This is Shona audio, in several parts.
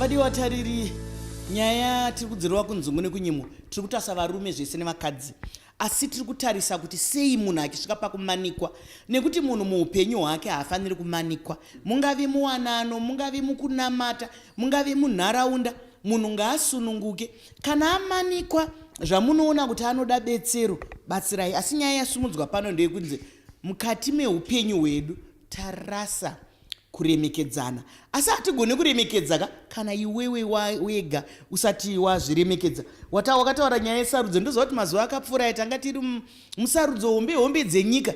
Vadiwa tariri, nyaya tiri kudzirova kunzungu nekunyimo, tiri kutasa varume zvese nevakadzi, asi tiri kutarisa kuti sei munhu achisvika pakumanikwa, nekuti munhu muupenyu hwake haafaniri kumanikwa. Mungave muwanano, mungave mukunamata, mungave munharaunda, munhu ngaasununguke. Kana amanikwa zvamunoona kuti anoda betsero, batsirai. Asi nyaya yasumudzwa pano ndeyekunzi mukati meupenyu hwedu tarasa kuremekedzana, asi hatigone kuremekedza ka kana iwewe wega usati wazviremekedza. Wakataura nyaya yesarudzo, ndoziva kuti mazuva akapfuura aya tanga tiri musarudzo hombe hombe dzenyika.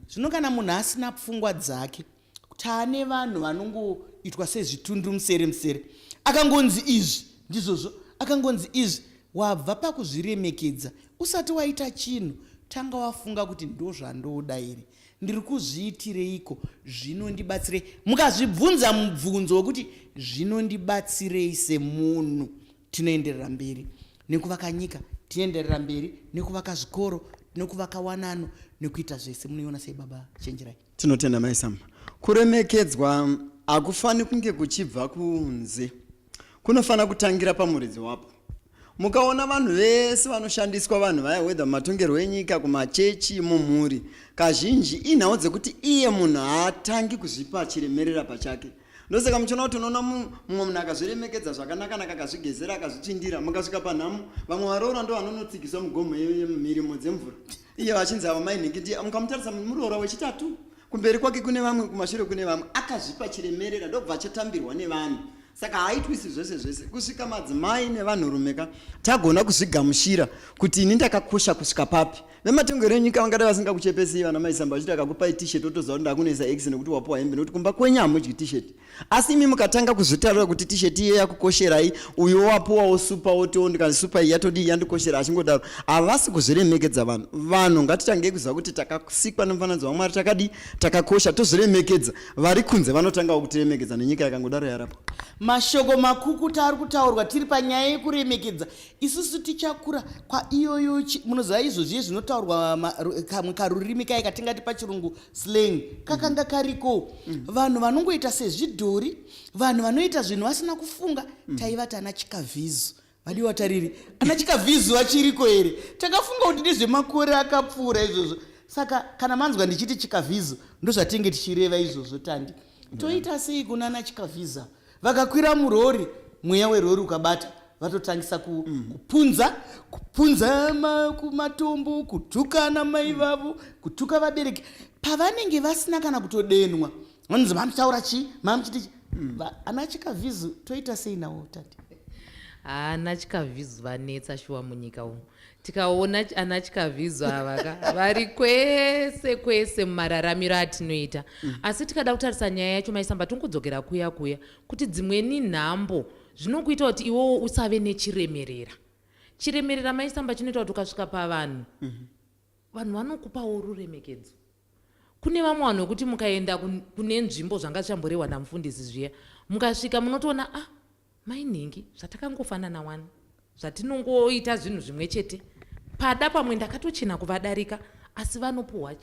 Zvino kana munhu asina pfungwa dzake, taane vanhu vanongoitwa sezvitundu musere musere, akangonzi izvi ndizvozvo, akangonzi izvi, wabva pakuzviremekedza. Usati waita chinhu, tanga wafunga kuti ndozvandoda here, ndiri kuzviitireiko, zvinondibatsirei? Mukazvibvunza mubvunzo wekuti zvinondibatsirei semunhu, tinoenderera mberi nekuvaka nyika, tinoenderera mberi nekuvaka zvikoro, nekuvaka wanano, nekuita zvese. Munoiona sei, baba Chenjerai? Tinotenda, Mai Sam. Kuremekedzwa hakufani kunge kuchibva kunze, kunofanira kutangira pamuridzi wapo. Mukaona vanhu vese vanoshandiswa, vanhu vaya, whether mumatongerwo enyika, kumachechi, mumhuri, kazhinji inhau dzekuti iye munhu haatangi kuzvipa chiremerera pachake. Ndosaka muchiona kuti unoona mumwe munhu akazviremekedza zvakanaka-naka, akazvigezera, akazvitsvindira, mukasvika panhamo, vamwe varoora ndo vanonotsikiswa mugomo yemirimo dzemvura, iye vachinzi ava mai nhingi ndiye. Mukamutarisa, muroora wechitatu, kumberi kwake kune vamwe, kumashure kune vamwe. Akazvipa chiremerera, ndobva achatambirwa nevanhu. Saka haaitwisi zvese zvese kusvika madzimai nevanhurume ka tagona kuzvigamushira kuti ini ndakakosha kusvika papi. Vematongero enyika vangadai vasingakuchepesei, vana maisamba, vachiti akakupai t-shirt otoziva kuti ndakunoisa x nekuti wapuwa hembe, nekuti kumba kwenyu hamudyi t-shirt. Asi imi mukatanga kuzvitarira kuti t-shirt iye yakukosherai, uyo wapuwawo supa otiwo ndikati supa iyi yatodii, yandikoshera, achingodaro, havasi kuzviremekedza vanhu. Vanhu ngatitangei kuziva kuti takasikwa nemufananidzo waMwari, takadii, takakosha, tozviremekedza. Vari kunze vanotangawo kutiremekedza, nenyika yakangodaro yarapwa. Mashoko makukuta ari kutaurwa tiri panyaya yekuremekedza. Isusu tichakura kwaiyoyo. Munoziva izvozvi zvinotaurwa kamwe karurimi kai katingati pachirungu slang kakanga kariko. Vanhu vanongoita sezvidhori, vanhu vanoita zvinhu vasina kufunga. Taivati ana chikavhizu. Vadiwa tariri, ana chikavhizu vachiriko here? Takafunga kuti ndezvemakore akapfuura izvozvo. Saka kana manzwa ndichiti chikavhizu, ndozvatinge tichireva izvozvo. Tandi, toita sei kunana chikavhiza? Vakakwira murori, mweya werori ukabata, vatotangisa kupunza kupunza kumatombo, kutukana mai vavo, kutuka vabereki pavanenge vasina kana kutodenwa. Vanonzi mamutaura chii, mamuchiti chii? Ana chikavhizu toita sei nawo, Tandi? Ana chikavhizu vanetsa shuwa munyika umu. Tikaona ana chikavhizu ava ka, vari kwese kwese mumararamiro atinoita. Asi tikada kutarisa nyaya yacho, maisamba, tongodzokera kuya kuya kuti dzimweni nhambo zvinokuita kuti iwewo usave nechiremerera. Chiremerera, maisamba, chinoita kuti ukasvika pavanhu, vanhu vanokupawo ruremekedzo. Kune vamwe vanhu vekuti mukaenda kune nzvimbo, zvanga zvichamborehwa namufundisi zviya, mukasvika munotoona, ah, mainhingi, zvatakangofanana wani, zvatinongoita zvinhu zvimwe chete, pada pamwe ndakatochena kuvadarika, asi vanopuhwa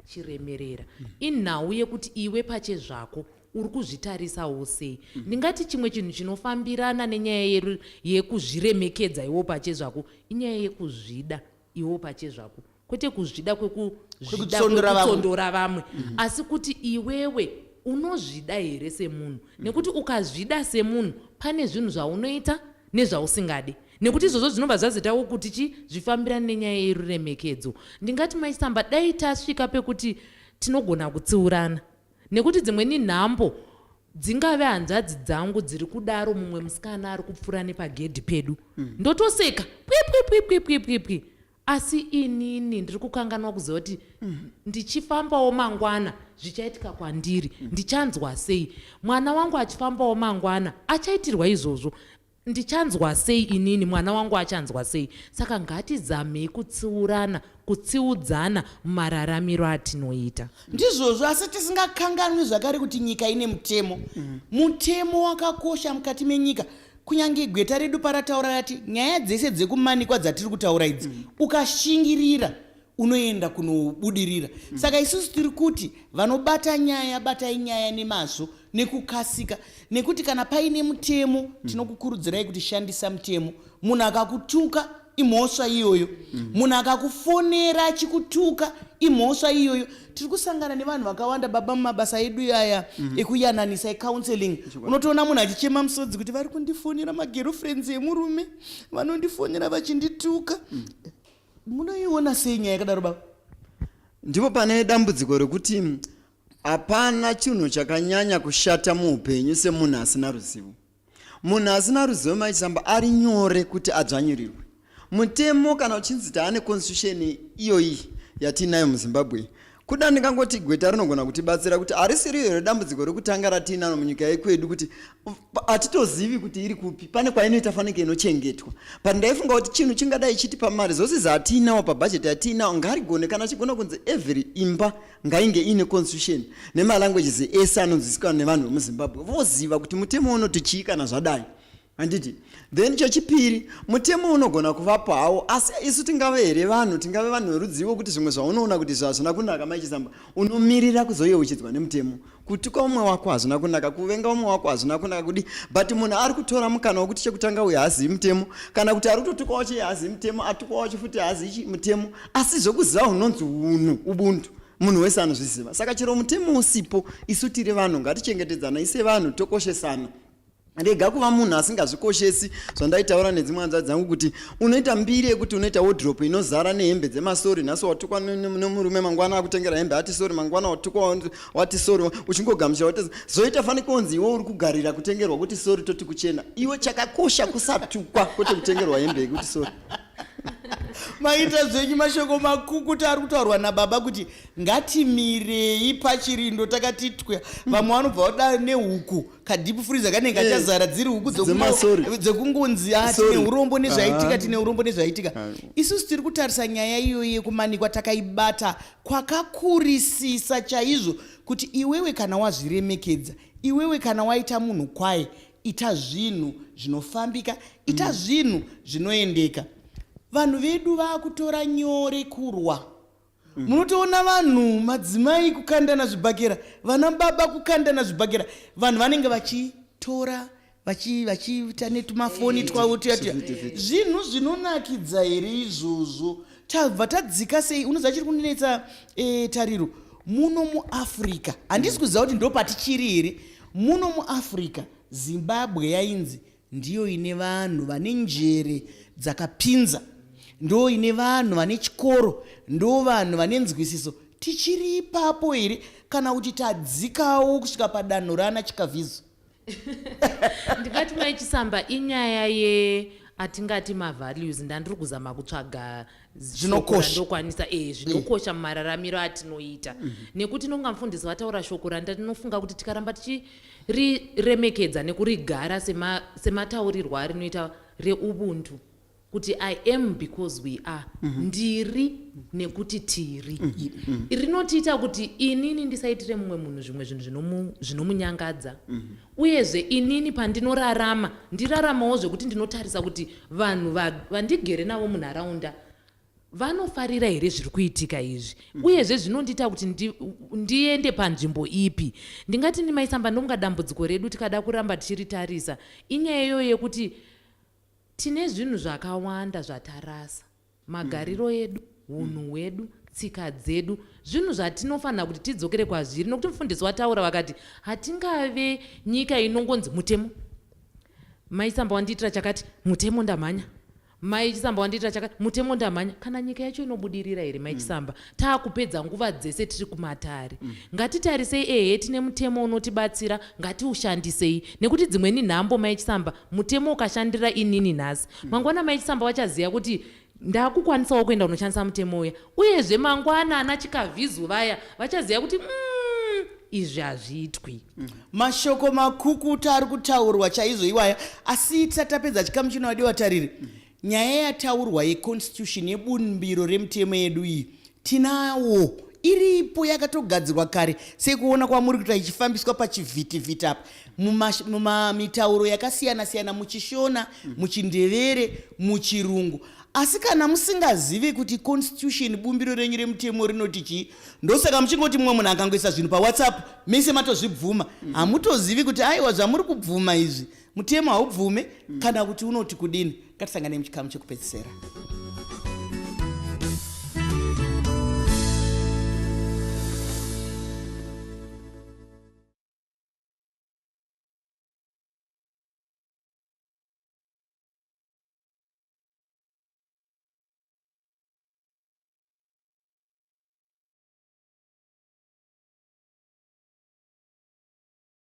chiremerera. Inhau yekuti iwe pachezvako uri kuzvitarisawo sei. Ndingati chimwe chinhu chinofambirana nenyaya yekuzviremekedza iwo pachezvako inyaya yekuzvida iwo pachezvako, kwete kuzvida kwekutsondora Kwekutsondora vamwe, asi kuti iwewe unozvida here semunhu. Nekuti ukazvida semunhu, pane zvinhu zvaunoita nezvausingadi, nekuti izvozvo zvinobva zvazoitawo kuti chi zvifambirane nenyaya yeruremekedzo. Ndingati, maisamba, dai tasvika pekuti tinogona kutsiurana, nekuti dzimweni nhambo dzingave hanzvadzi dzangu dziri kudaro, mumwe musikana ari kupfuura nepagedhi pedu, ndotoseka pwipwipwipwipwipwi, asi inini ndiri kukanganwa kuziva kuti ndichifambawo mangwana zvichaitika kwandiri, ndichanzwa sei? Mwana wangu achifambawo mangwana achaitirwa izvozvo, ndichanzwa sei inini? Mwana wangu achanzwa sei? Saka ngatizamei kutsiurana, kutsiudzana mumararamiro atinoita. Ndizvozvo, asi tisingakanganwi zvakare kuti nyika ine mutemo. Mutemo wakakosha mukati menyika. Kunyange gweta redu parataura rati nyaya dzese dzekumanikwa dzatiri kutaura idzi, ukashingirira unoenda kunobudirira. Saka isusu tiri kuti vanobata nyaya, batai nyaya nemazvo. Nekukasika, nekuti kana paine mutemo, tinokukurudzirai kuti shandisa mutemo. Munhu akakutuka, imhosva iyoyo. Munhu akakufonera achikutuka, imhosva iyoyo. Tiri kusangana nevanhu vakawanda, baba, mumabasa edu aya ekuyananisa, ecounseling. Unotoona munhu achichema musodzi kuti vari kundifonera magirlfriends emurume, vanondifonera vachindituka. Munoiona sei nyaya yakadaro, baba? Ndipo pane dambudziko rekuti hapana chinhu chakanyanya kushata muupenyu semunhu asina ruzivo. Munhu asina ruzivo, maChisamba, ari nyore kuti adzvanyirirwe. Mutemo, kana uchinzi taane constitution iyoyi yatiinayo muZimbabwe, kuda ndingangoti gweta rinogona kutibatsira kuti harisiri here dambudziko rekutanga ratiinaro munyika yekwedu, kuti hatitozivi kuti iri kupi, pane kwainoita fanike inochengetwa. But ndaifunga kuti chinhu chingadai chiti pamaresources atiinawo, pabhajeti atiinawo, ngarigone kana chigona kunzi every imba ngainge iine constitution nemalanguages ese anonzwisiswa nevanhu vemuZimbabwe, voziva kuti mutemo unoti chii kana zvadai, handiti? Then chechipiri, mutemo unogona kuvapo hawo, asi isu tingave here vanhu, tingave vanhu verudzivo kuti zvimwe zvaunoona kuti zvazvina kunaka, maiChisamba, unomirira kuzoyeuchidzwa nemutemo? Kutuka umwe wako hazvina kunaka, kuvenga umwe wako hazvina kunaka, kudi. But munhu ari kutora mukana wekuti chekutanga uyu haazivi mutemo, kana kuti ari kutotuka wacho iye haazivi mutemo, atukwa wacho futi haazivi mutemo. Asi zvokuziva hunonzi unhu, ubuntu, munhu wese anozviziva. Saka chero mutemo usipo, isu tiri vanhu, ngatichengetedzana sevanhu, tokoshesana. Rega kuva munhu asingazvikoshesi. Zvandaitaura nedzimwe hanzvadzi dzangu kuti unoita mbiri yekuti unoita wardrobe inozara nehembe dzemasori. Nhasi watukwa nemurume, mangwana akutengera hembe ati sorry, mangwana watukwa wati sorry, uchingogamuchira wati zoita fanikonzi iwe uri kugarira kutengerwa kuti sorry, toti kuchena. Iwe chakakosha kusatukwa, kwete kutengerwa hembe yekuti sorry. Maita zvenyu. Mashoko makukuta ari kutaurwa nababa kuti ngatimirei pachirindo takati twe. Vamwe vanobva vada nehuku, kadeep freezer kanenge kachazara dziri huku Dzemasori. Dzekungonzi, "Ah, Sorry. tine urombo nezvaitika, tine urombo nezvaitika." Isusu tiri kutarisa nyaya iyoyi yekumanikwa, takaibata kwakakurisisa chaizvo, kuti iwewe kana wazviremekedza, iwewe kana waita munhu kwaye, ita zvinhu zvinofambika, ita zvinhu zvinoendeka. Vanhu vedu vaakutora nyore kurwa. Munotoona vanhu, madzimai kukandana zvibhakera, vana baba kukandana zvibhakera. Vanhu vanenge vachitora vachiita netumafoni twavo tuya tuya. Zvinhu zvinonakidza here izvozvo? Tabva tadzika sei? Unoziva chiri kundinetsa, Tariro, muno muAfrica, handisi kuziva kuti ndo patichiri here. Muno muAfrica, Zimbabwe yainzi ndiyo ine vanhu vane njere dzakapinza, ndo ine vanhu vane chikoro, ndo vanhu vane nzwisiso. Tichiri ipapo here, kana kuti tadzikawo kusvika padanho rana Chikavhizo? Ndingati, maiChisamba, inyaya ye atingati mavalues. Ndandiri kuzama kutsvaga Zvinokosha. Ndokwanisa zvinokosha mumararamiro atinoita, nekuti nonga mufundisi vataura shoko randinofunga kuti tikaramba tichiriremekedza nekurigara semataurirwo arinoita, reubuntu, kuti "I am because we are", ndiri nekuti tiri, rinotiita kuti inini ndisaitire mumwe munhu zvimwe zvinhu zvinomunyangadza. Uyezve inini pandinorarama, ndiraramawo zvekuti ndinotarisa kuti vanhu vandigere navo munharaunda vanofarira here zviri kuitika izvi. Uyezve zvinondiita kuti ndiende panzvimbo ipi. Ndingati ndimaisamba, ndonga dambudziko redu tikada kuramba tichiritarisa, inyaya iyoyo yekuti tine zvinhu zvakawanda zvatarasa, magariro edu, unhu hwedu, tsika dzedu, zvinhu zvatinofanira kuti tidzokere kwazviri, nokuti mufundisi wataura vakati hatingave nyika inongonzi mutemo. Maisamba wandiitira chakati, mutemo, ndamhanya. Mai Chisamba wandiitira chakati, mutemo, ndamhanya. Kana nyika yacho inobudirira here, Mai Chisamba, taakupedza nguva dzese tiri kumatare? Ngatitarisei, ehe, tine mutemo unotibatsira, ngatiushandisei, nekuti dzimweni nhambo, Mai Chisamba, mutemo ukashandira inini nhasi, mangwana Mai Chisamba vachaziva kuti ndakukwanisawo kuenda kunoshandisa mutemo uya. Uyezve mangwana ana Chikavhizu vaya vachaziva kuti izvi hazviitwi. Mashoko makukuta ari kutaurwa chaizvo iwaya. Asi tisati tapedza chikamu chino, vadiwa tariri, nyaya yataurwa yeconstitution, yebumbiro remutemo yedu iyi, tinawo, iripo, yakatogadzirwa kare. Sekuona kwamuri kuita ichifambiswa pachivhitivhiti apa mumamitauro yakasiyana siyana, muchiShona, muchiNdevere, muChirungu. Asi kana musingazive kuti constitution, bumbiro renyu remutemo rinoti chii, ndosaka muchingoti mumwe munhu akangoisa zvinhu paWhatsApp, mese matozvibvuma. Hamutozivi kuti aiwa, zvamuri kubvuma izvi mutemo haubvume kana kuti unoti kudini. Ngatisangane muchikamu chekupedzisera.